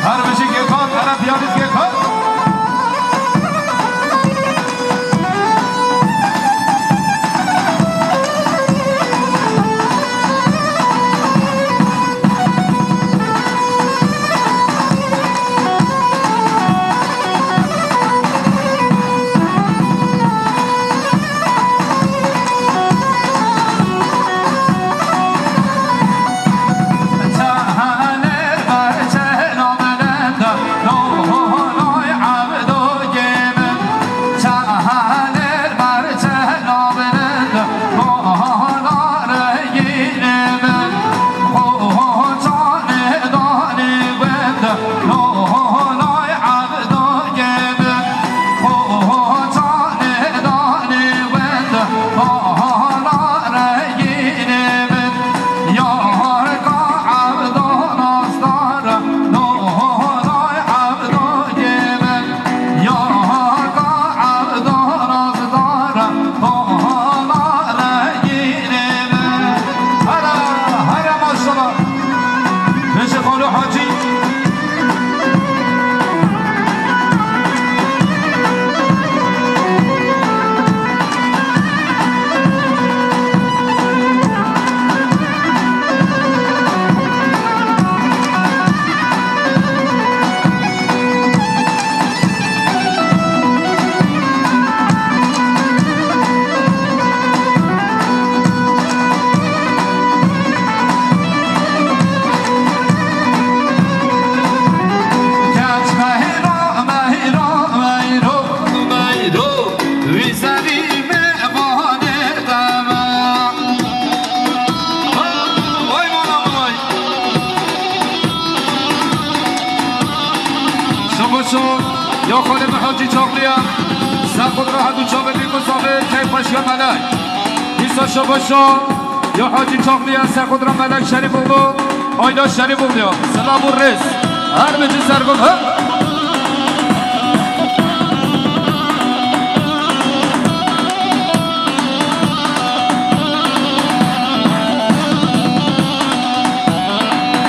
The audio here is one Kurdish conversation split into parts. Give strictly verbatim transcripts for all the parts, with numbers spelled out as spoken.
Her bijî Gêkan, here piyanîst Gêkan. Hele, hele maşallah. Bêje Xalo Hacî. Şoboşo, ya xalê min Hacî Çaxliya, ser xwe dira hemû çavê bî ku zavê keyf xweşiya melek. Dîsa şoboşo, ya Hacî Çaxliya, ser xwe dira Melek Şerîfoğlu, Ayla Şerîfoğlu ya. Silav û rêz. Her bijî sergûn, he?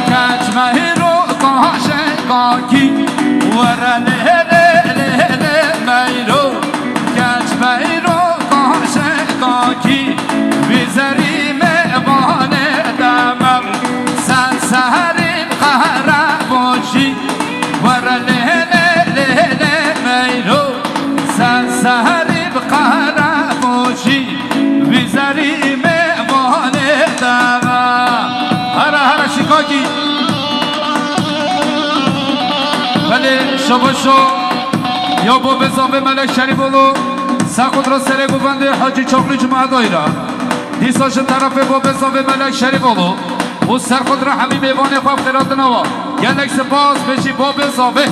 Keç meyro taşe kakî, were lê lê lê lê meyro. Keç meyro taşe kakî, vî zerî me vane demem. Sen seherî qehre boşî, were lê lê lê lê meyro. Sen seherî bi qehre boşî, vî zerî me vane deme. Here here şikakî. Belê şoboşo. Ya bo bezavê Melek Şerîfoğlu. Ser xwe dira serê govendê Hacî Çaxlî Cuma dayra. Dîsa ji terefê bo bezavê Melek Şerîfoğlu. Û ser xwe dira hemî mêvanê xwe bi xêr hatina wa. Gelek spas, bijî bo bezavê.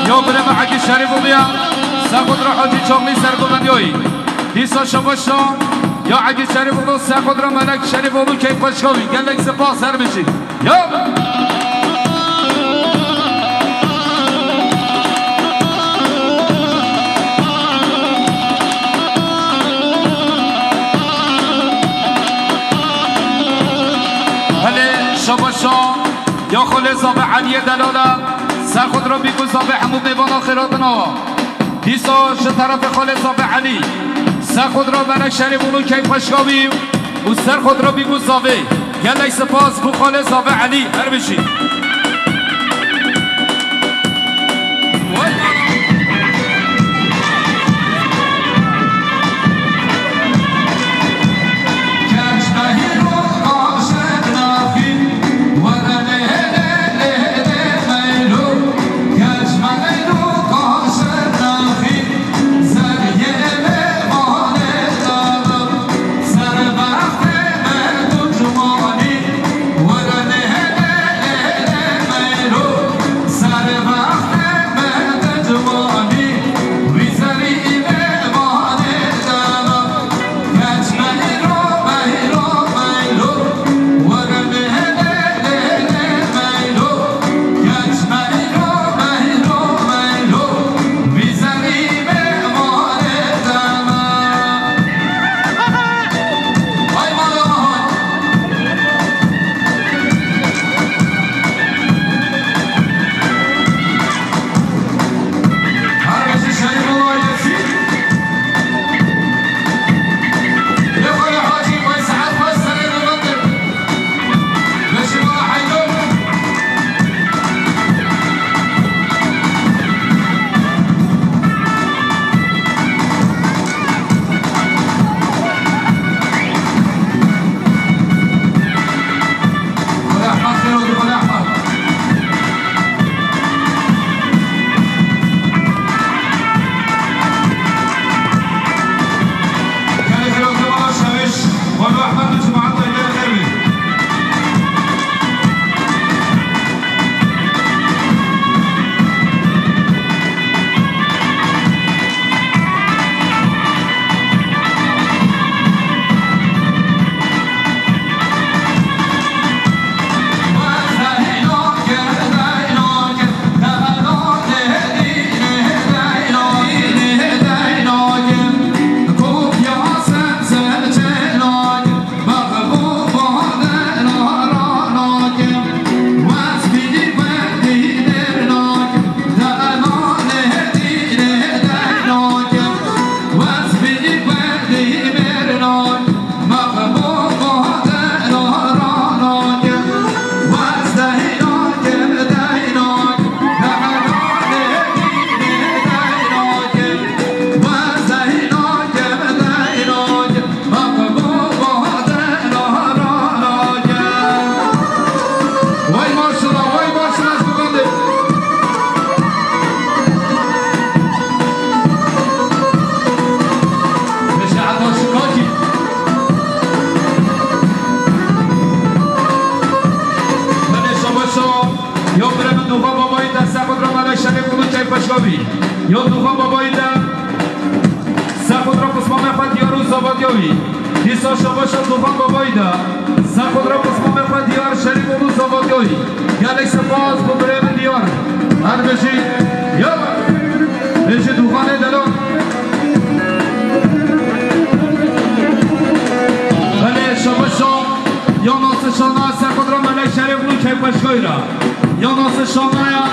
Yo birê me Egî Şerîfoğlu ya. Ser xwe dira Hacî Çaxlî sergovendiyoyî. Dîsa şoboşo. Ya Egî Şerîfoğlu, ser xwe dira Melek Şerîfoğlu keyf xweşkawî. Gelek spas her bijî. Ya. Hele şoboşo, ya xalê zavê Eliyê delala, ser xwe dira bî ku zavê hemû mêvana xêr hatina wa. Dîsa ji terefê xalê zavê Elî, ser xwe dira Melek Şerîfoğlu keyf xweşkawî û ser xwe dira bî ku zavê. Gelek spas bo xalê zavê Elî, her bijî. Çay Paşkavî, ya Duxan Babayî de, Serxwedra Qismamê xwe diyar û zavadiya wî. Dîsa şabaşa Duxan Babayî de, Serxwedra Qismamê xwe diyar Şerîf û zavadiya wî. Gelek spas bo birê min diyar. Her bijî, ya, bijî Duxanê delal. Belê, şabaşa, ya nasıl şana, Serxwedra Melek Şerîf û Çay Paşkavî ra. Ya nasıl şanaya,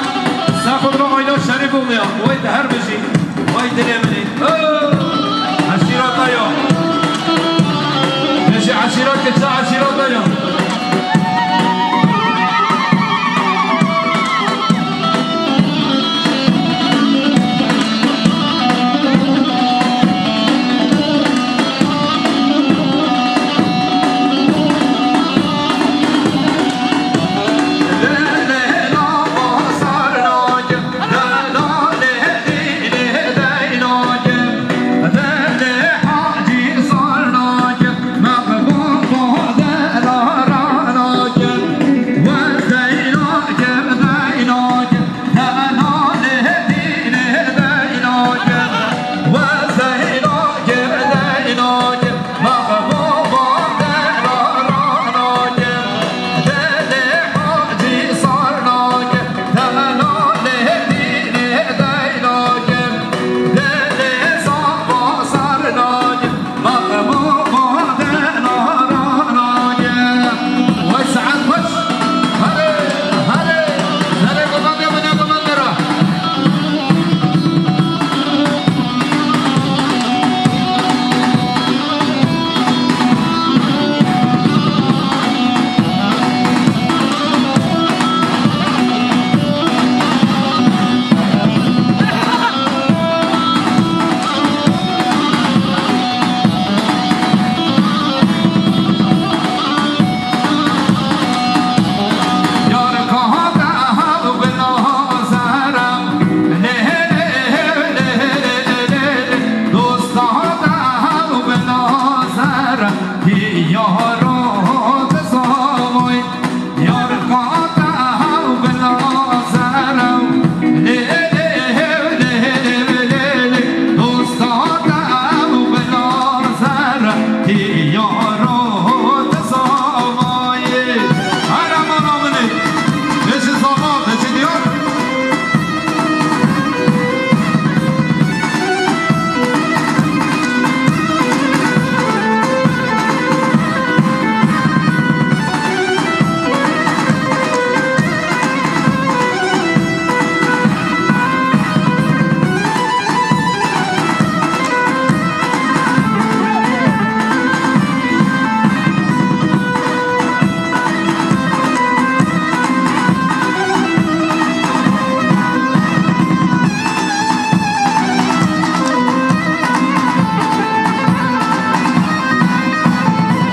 Serxwedra Ayla Şerîfoğlu ya. Vay de her bijî. Vay dilê min ê. Ho! Eşîrata ya. Bijî eşîrat ke ça eşîrata ya.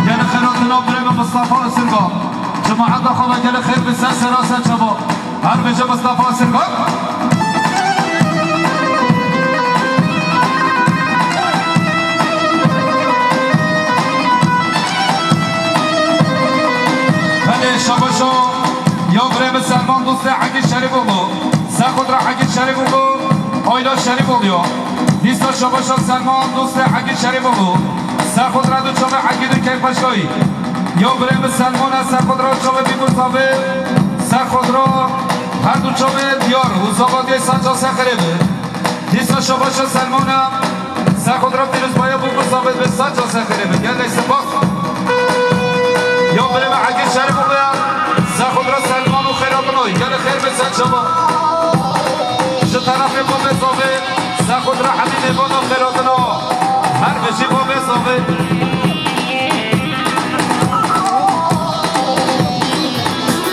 Gelek xêr hatin birê min Mistefa Isirga. Cemaeta xwe ve gelek xêr bi ser sera ser çava. Her bijî Mistefa Isirga. Belê şabaşo ya birê min Selman dostê Hegî Şerîfoğlu. Serxwedra Hegî Şerîfoğlu, Ayla Şerîfoğlu ya. Dîsa şabaşa Selman dostê Hegî Şerîfoğlu. Serxwedra du çavê Hegî du keyfeşkayî. Ya birê min Selman e, serxwedra çavê Bîbûr Savê. Serxwedra her du çavê diyar û zavadiyê saca ser xirê bi. Dîsa şabaşa Selman e. Serxwedra pîrozbaya bû, bi zavê bi saca ser xirê bi. Gelek spas. Ya birê min Hegî Şerîfoğlu ya. Serxwedra Selman û xêratina. Gelek xêr bi ser çava. Ji terefê bo bê zavê. Serxwedra hemî mêvana xêratina. Her bijî bo bê zavê.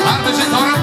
Her bijî Tarık.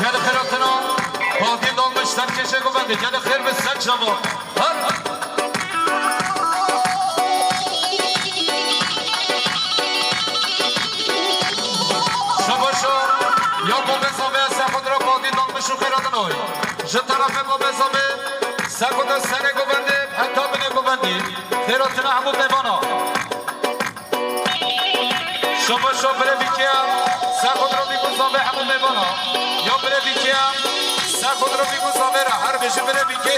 Gelî xêratina, Badî Dalmîş serkêşê govendê. Gelî xêr bi ser çava. Her. Şabaşa, ya Babê Zavê, ser xwe dira Badî Dalmîş û xêratina wê. Ji terefê Babê Zavê, ser xwe dira serê govendê, heta binê govendê. Xêratina hemû mêvana. Şabaşa birê bîkê, ser xwe dira bî ku zavê hemû mêvana. Ya birê bîkê, ser xwe dira bî ku zavê re her bêjin birê bîkê.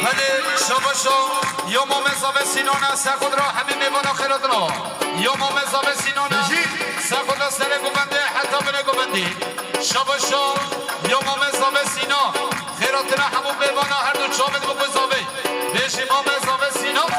Belê, şabaşa, ya Mamê Zavê Sînan e, ser xwe dira hemî mêvana xêratina. Ya Mamê Zavê Sînan e, ser xwe dira serê govendê, heta binê govendê. Şabaşa, ya Mamê Zavê Sînan. Xêratina hemû mêvana her du çavên min ku zavê. Bêjî Mamê Zavê Sînan.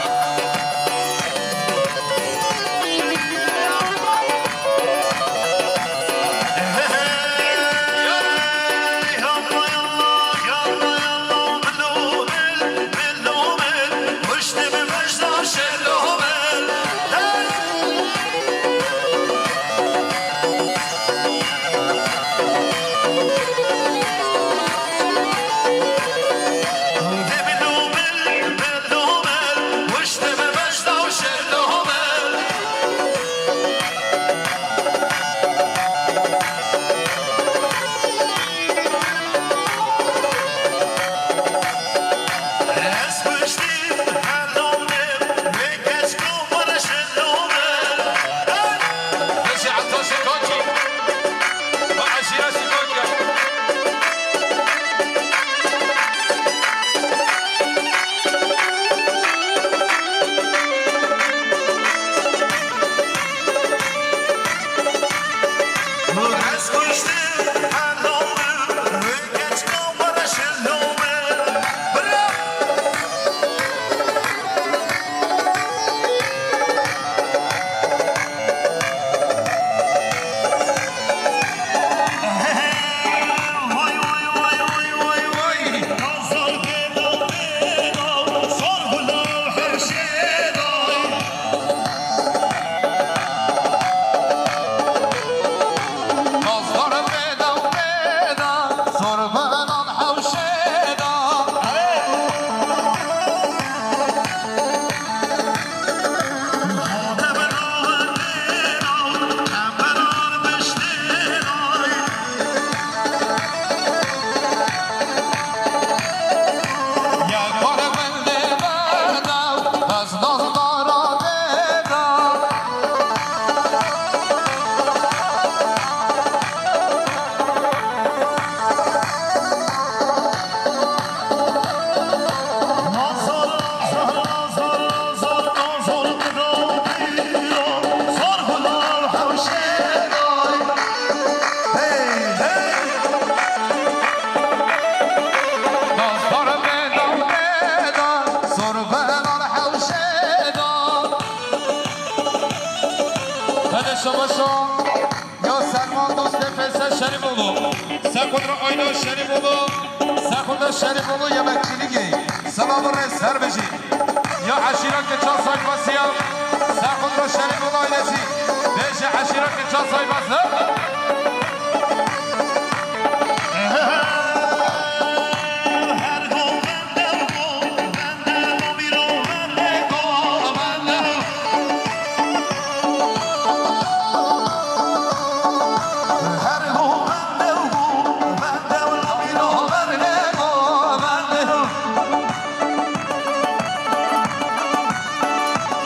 Hadi şabaşa. Ya Serman dostê Feysel Şerîfoğlu, Sekudra Ayda Şerîfoğlu, Sekudra Şerîfoğlu yemekçilikê, silav û rêz her bijî. Ya eşîra Kiça Saybasiya, Sekudra Şerîfoğlu ailesi, bêje eşîra Kiça Saybasi.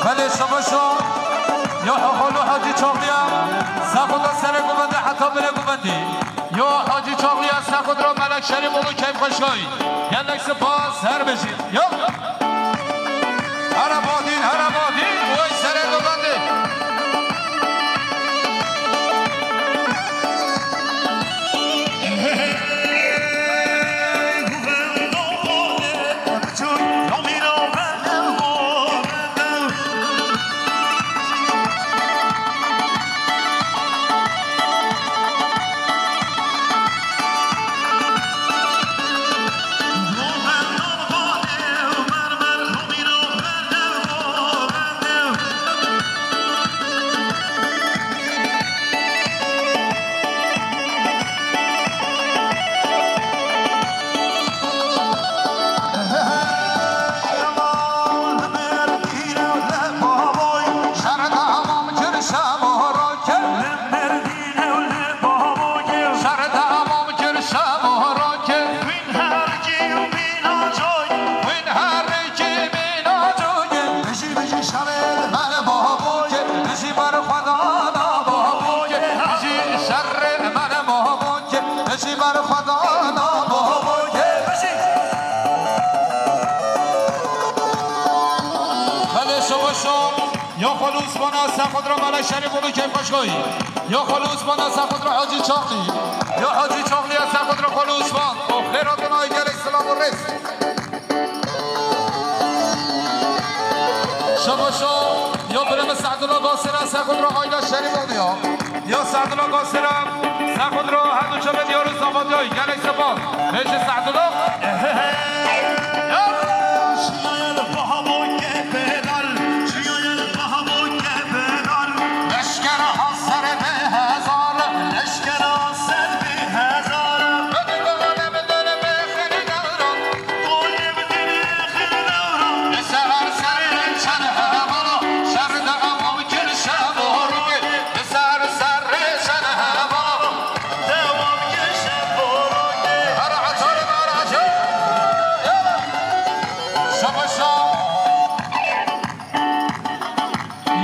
Xelê şabaşo. Yo xolo Hacî Çaxliya. Sexuda serê guvendê heta binê guvendê. Yo Hacî Çaxliya sexudro Melek Şerîf oğlu keyf xweşkay. Gelek spas her bijî. Yo. Here badîn, here badîn. Oy serê guvendê. Belê şabaşo. Ya xolo Osmana sexudro Melek Şerîf oğlu keyf xweşkay. Ya xolo Osmana sexudro Hacî Çaxlî. Ya Hacî Çaxlî ya sexudro xolo Osman. O xêr hatin ay gelek silav û rêz. Şabaşo. Ya birê min Se'dullah Gasira sexudro Ayla Şerîf oğlu ya. Ya Se'dullah Gasira sexudro hemû çemê diyar û zavatiyay gelek spas. Bêje Se'dullah.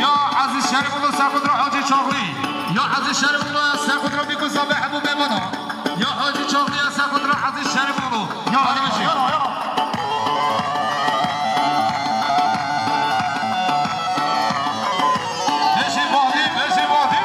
Ya Ezîz Şerîfoğlu sexudro Hacî Çaxlî. Ya Ezîz Şerîfoğlu sexudro Bîku Zabê Hebû Bêmana. Ya Hacî Çaxlî ya sexudro Ezîz Şerîfoğlu. Ya Hadi ya, ya, ya. Beşî badî, beşî badî.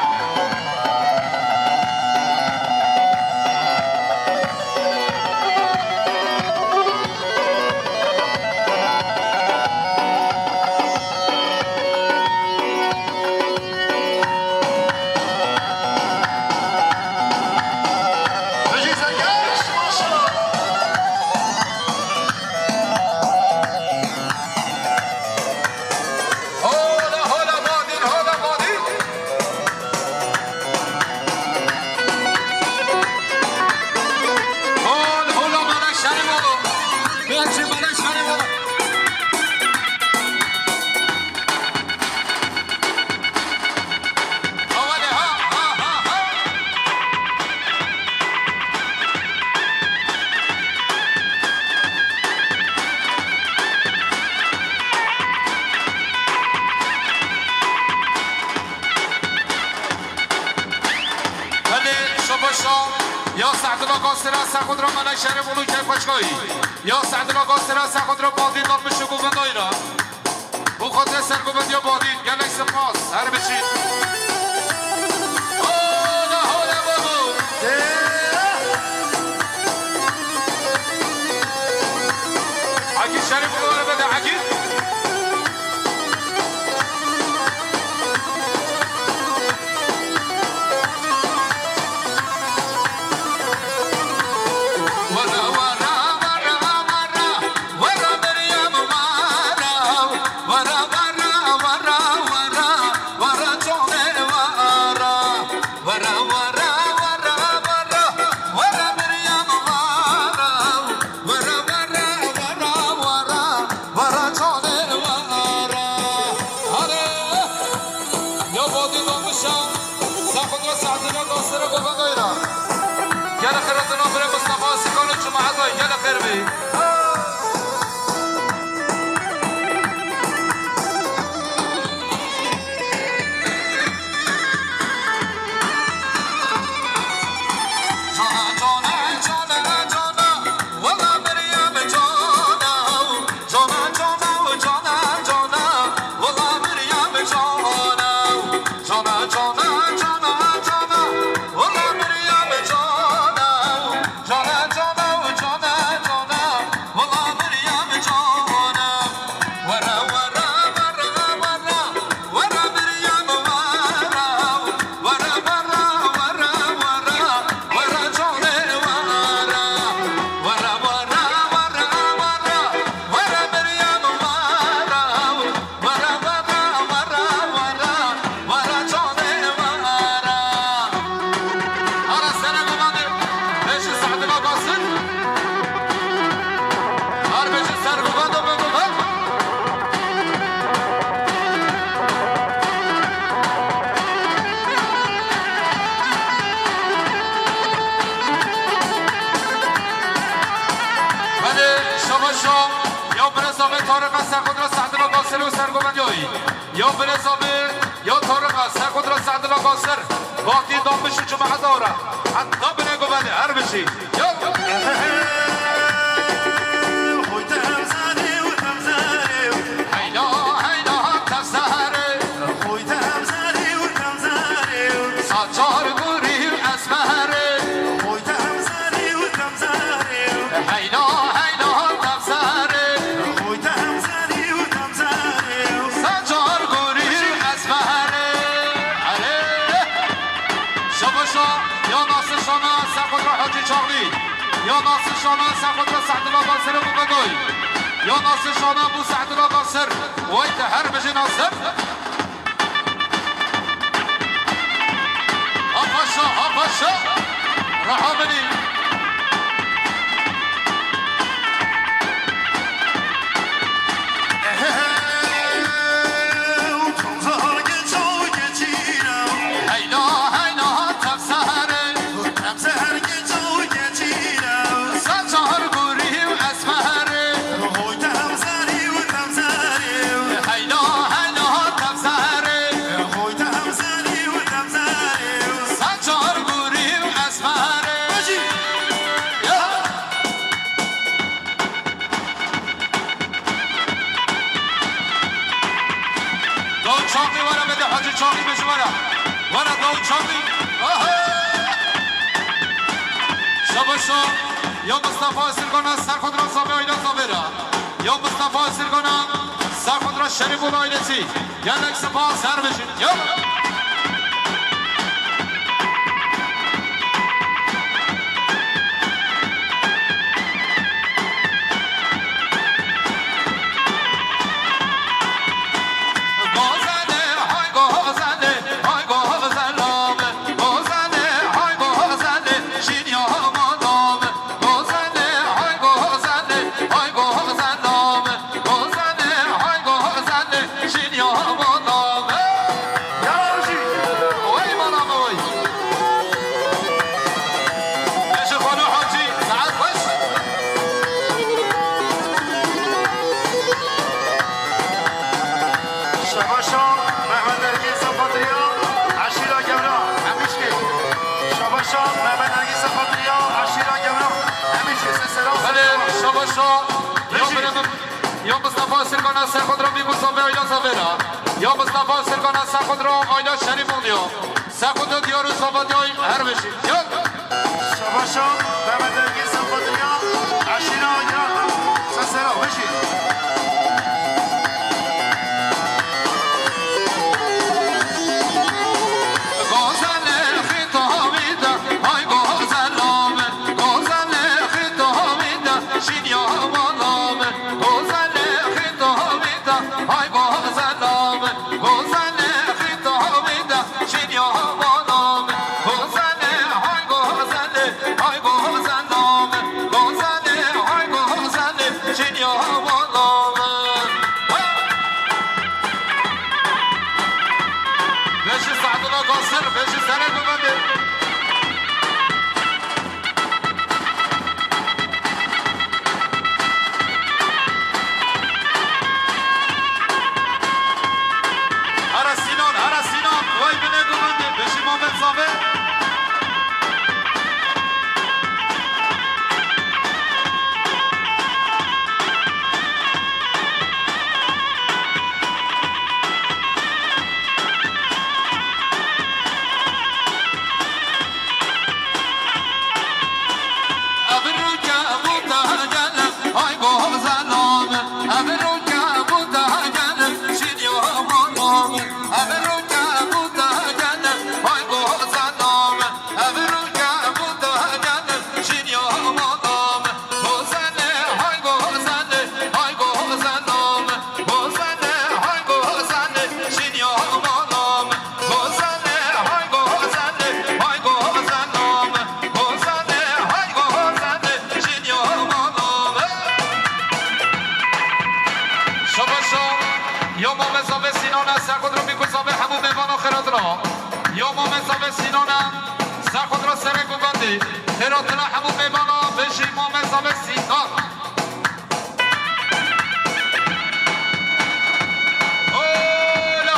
Hola, hola, badîn, hola, badîn. Hol, hola, Melek Şerîfoğlu. Bêje Melek Şerîfoğlu. Hawale, ha, ha, ha, ha. Belê şabaşo. Ya Se'dullah Gasira sexudro Melek Şerîfoğlu keyf xweşkay. Ya Se'dullah Gasira sexudro badî dalmiş û guvendayra. Bo xatirê serguvendiya badî gelek spas. Her biçî. Hola, hola, babo. Akî Şerîf, were bide, Akî. Were, were, were, were. Were Meryem were, were, were, were, were, were canê were. Were, were, were, were, were Meryem were, were, were, were, were, were canê were. Hare! Ya badî dalmişa, sexutra Se'dullah Gasira govendayra. Gelek xêr hatin birê Mustafa Sikan û cemaetay, gelek xêr bî. Ya birêza me, ya Tarika, ser xwe dira Sehdila Qasir, Fatî Damiş û cemaeta ora. Heta binê guvendê, her bijî. Ya. Heyla, heyla, tevzere. Saçar gurî û esmerê. Heyla, heyla, tevzerê. Saçar gurî û esmerê. Erê. Şabaşa, ya Nasir Şana, Sexotra Hacî Çaxlî. Ya Nasir Şana, Sexotra Sehdila Qasirê bû Bedoy. Ya Nasir Şana bû Sehdila Qasir. Wey te her bijî Nasir. Ha paşa, ha paşa. Raha binî. Heyla, heyla, tevzere. Saçar gurî û esmerê. Heyla, heyla, tevzerê. Saçar gurî û esmerê. Ya. Dawûd Çaxlî were bide, Hacî Çaxlî bêje were. Were Dawûd Çaxlî. Aha! Şabaşa, ya Mustafa Sirgana, ser xwe dira Zavê Ayla Zavê ra. Ya Mustafa Sirgana, ser xwe dira Şerîf û ailesî. Gelek spas, her bijîn. Ya. Gozelê, hay gozelê, hay gozela min. Gozelê, hay gozelê, jînya mala min. Gozelê, hay gozelê, hay gozela min. Gozelê, hay gozelê, jînya mala min. Ya Rojî. Wey mala min wey. Bêje Xalo Hacî, saet xweş. Şabaşa Mehmet Ergîn Sefatriya, eşîra Gewra, Hemişkê. Şabaşa Mehmet Ergîn Sefatriya, eşîra Gewra, Hemişkê. Belê, şabaşa. Ya birê min, ya Mustafa Sirgana, ser xwe dira Bîk û Zavê Ayla Zavê ra. Ya Mustafa Sirgana, ser xwe dira Ayla Şerîf û niyo. Sexudo diyar û sabatiyay her bijî. Yol. Şabaşa, Mehmet Ergin Sefadriya, eşîra Agiran. Sesera, bijî. Gozelê xitamî de, hay gozela min. Gozelê xitamî de, jînya mala min. Gozelê xitamî de, hay gozela min. Gozelê xitamî de, jînya mala min. Gozelê, hay gozelê, hay gozela min. Gozelê, hay gozelê, jînya mala min. Beşî Sehdula Qasir, beşî serê guvendê. Here Sînan, here Sînan, wey binê guvendê, bêjî Mamed Zavê. Gozelê, hay gozelê, hay gozela min. Gozelê, hay gozelê, jînya mala min. Gozelê, hay gozelê, hay gozela min. Gozelê, hay gozelê, jînya mala min. Şabaşa, ya Mamed Zavê Sînan e, Sexudro Bîkû Zavê hemû mêvana xêratina. Ya Mamed Zavê Sînan e, Sexudro serê guvendê. Xêratina hemû mêvana, bêjî Mamed Zavê Sînan. Ola!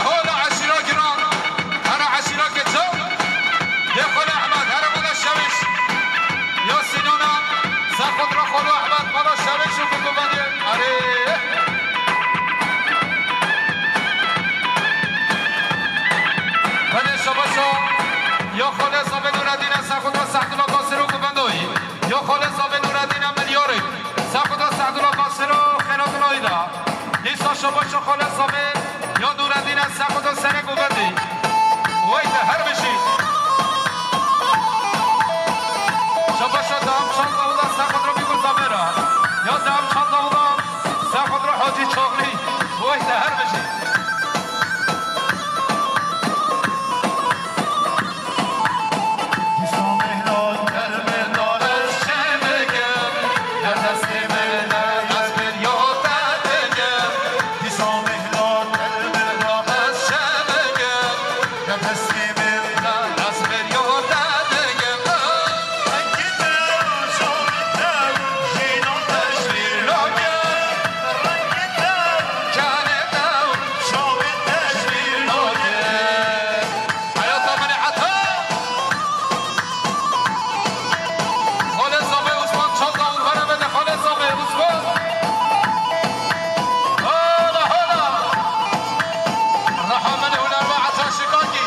Şabaşa Xalê Samê ya Nûredîn e, Sexudo serek û vedî. Wey te her bijî. Şabaşa dam çal davula Sexudo bî ku zavêra. Ya dam çal davula Sexudo Hacî Çaxlî. Wey te her bijî. Heyata min e heta. Xalê Samê Osman çanda û xerebe de Xalê Samê Osman. Hala, hala. Reha min e hunerva heta şikakî.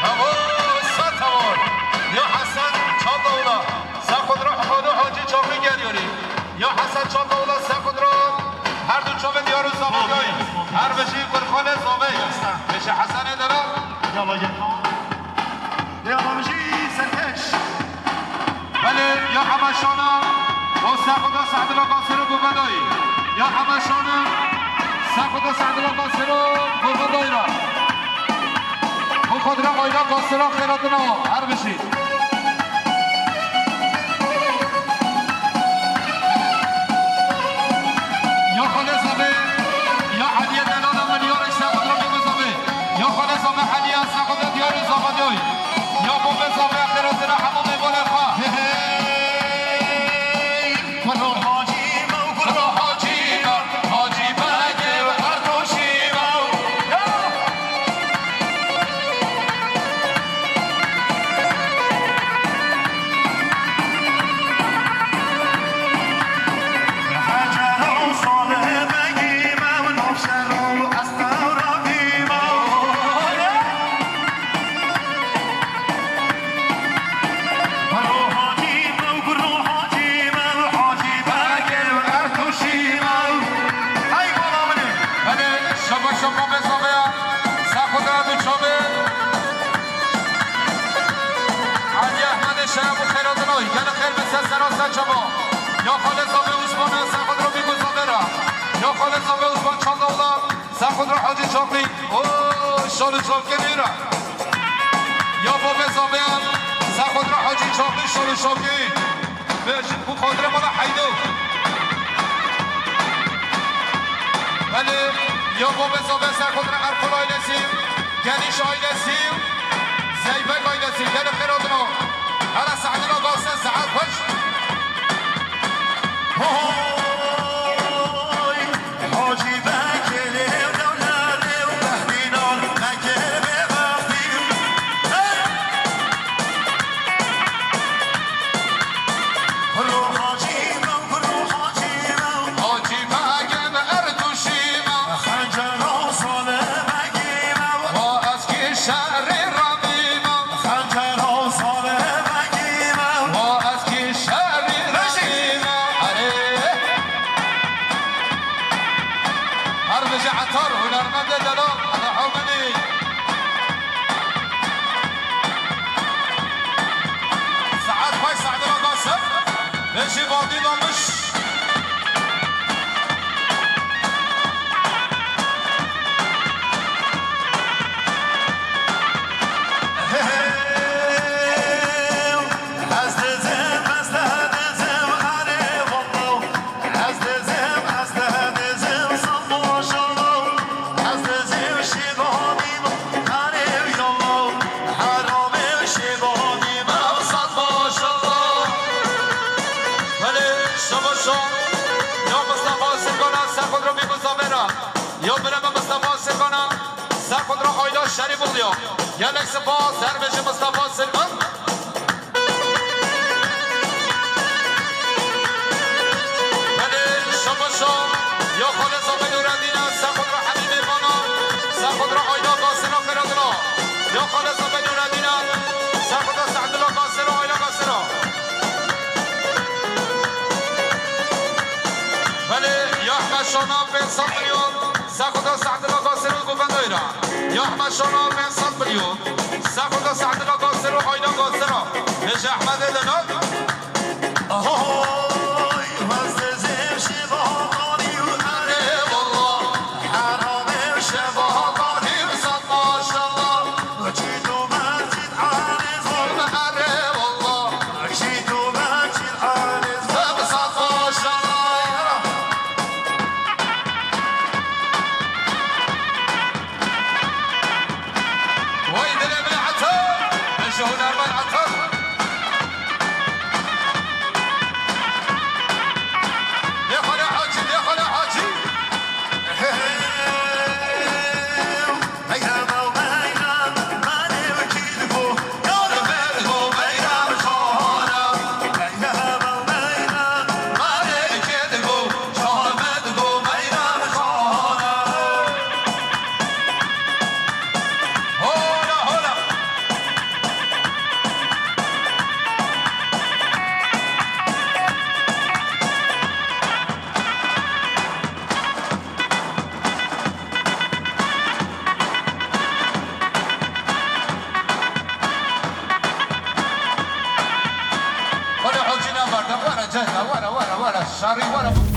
Bravo, sat hawar. Ya Hesen Çandavula, Sexudro Halo Hacî Çavlî geliyorî. Ya Hesen Çandavula, Sexudro, her du çavê diyar û zava diyayî. Her bijî Qurxanê zavê. Beşe Hesenê dera. Yala gel. Lê Alamjî serkeş. Belê, ya Hema Şana, o Sexuda Sexdila Qasiro Gurvedayî. Ya Hema Şana, Sexuda Sexdila Qasiro Gurvedayî ra. Bu xodra ayla Qasira xêratina wa, her bijî. Ya Xalê Zavê, ya Hediye Delala Milyarek Sexudra Bî Zavê. Ya Xalê Zavê Hediye Sexuda Diyarî Zavadoy. Ya Bobê Zavê xêratina hemû mêvanê xwe. Hey, hey, hey. Kuro Hacî me, kuro Hacî me, Hacî Begê ve her doşî me. Ya! Hecero Salih Begî me, Navşero Estera Bî me. Kuro Hacî me, kuro Hacî me, Hacî Begê ve her doşî me. Hey bala min e. Hadi şaba şaba be zavê ya. Sexuda du çavê. Hadi Ehmedê şeya bu xêratina. Gel xêr be se sera se çaba. Ya Xalê Zavê Osman, Sexudro Bî Zavê ra. Ya Xalê Zavê Osman Çandavula. Sexudro Hacî Çaklî. O şal û çavkê nêra. Ya Bobê Zavê. Sexudro Hacî Çaklî şal û çavkê. Beş, bu xatirê mala Heydo. Belê, ya Bobê Zavê Sexudro Erkol ailesi, Geniş ailesi, Zeybek ailesi, gelin xêr hatin o. Hele Sexdila Gase, saet xweş. Hoy, Hacî Bekirê û Dewlerê û Behdînan, Bekir bêbextî. Hey! Kuro Hacî me, kuro Hacî me. Hacî Begê me, Erdûşî me. Xencero Salê Begî me. Wa ez kî şerî Rabî me. Xencero Salê Begî me. Wa ez kî şerî Rabî me. Erê. Her bijî Etar, hunermendê delal, Edo Hewmenî. Saet xweş, Sexdila Gasim. Bêjî badî dalmiş. Ez dizim, ez te dizim, erê wallah. Ez dizim, ez te dizim, saf maşallah. Ez dizim, şîvanî. Ya bireme Mistefa Sirkana, ser xwe dira Ayda Şerîf û ya. Gelek spas, her bijî Mistefa Sirkan. Belê, şabaşo, ya xalesa Bedûredîne, ser xwe dira Hemîdê Bana, ser xwe dira Ayda Gasina Qeradila. Ya xalesa Bedûredîne, ser xwe dira Sehdila Gasina, Ayda Gasina. Belê, ya Ehmed Şana, pênc sed milyon. Sexuda Sehdila Gasero û Govendayra. Ya Ehmed Şana pênc sed milyon. Sexuda Sehdila Gasero, Ayda Gasero. Hêja Ehmedê de ne? Ahoy, vazezim şevatanî û erê wallah. Heramê şevatanî û sat maşallah. Çî tu mercî Erê wallah. Çî tu mercî erê wallah. Sat maşallah. Vay dilê min Etel. Ji hunermend Etel. Lê xwe lê Hacî, lê xwe lê Hacî. Hey, hey, hey. Were hocîna berde, were cehda, were, were, were, şarî, were.